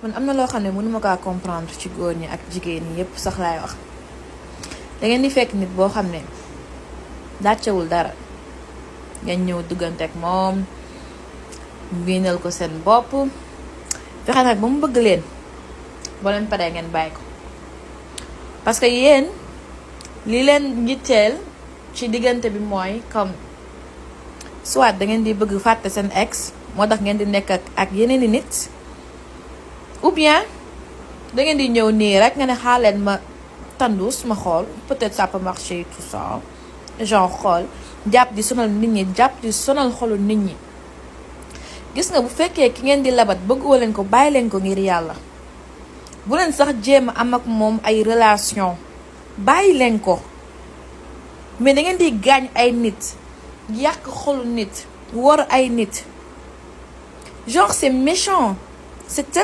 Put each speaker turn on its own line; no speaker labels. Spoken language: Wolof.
man am na loo xam ne mënuma kaa comprendre ci góor ñi ak jigéen ñi yépp sax laay wax. da ngeen di fekk nit boo xam ne dàccewul dara ngeen ñëw duggante ak moom miinal ko seen bopp fexe nag ba mu bëgg leen boo leen paree ngeen bàyyi ko parce que yéen li leen njitteel ci diggante bi mooy comme soit da ngeen di bëgg fàtte seen ex moo tax ngeen di nekk ak yeneen i nit ou bien da ngeen di ñëw nii rek nga ne xaaleen ma tandus ma xool peut-être ça peut marcher tout ça genre xool jàpp di sonal nit ñi jàpp di sonal xolu nit ñi. gis nga bu fekkee ki ngeen di labat bëggoo leen ko bàyyi leen ko ngir yàlla bu leen sax jéem a am ak moom ay relation bàyyi leen ko mais da ngeen di gaañ ay nit yàq xolu nit war ay nit genre c'est méchant c'est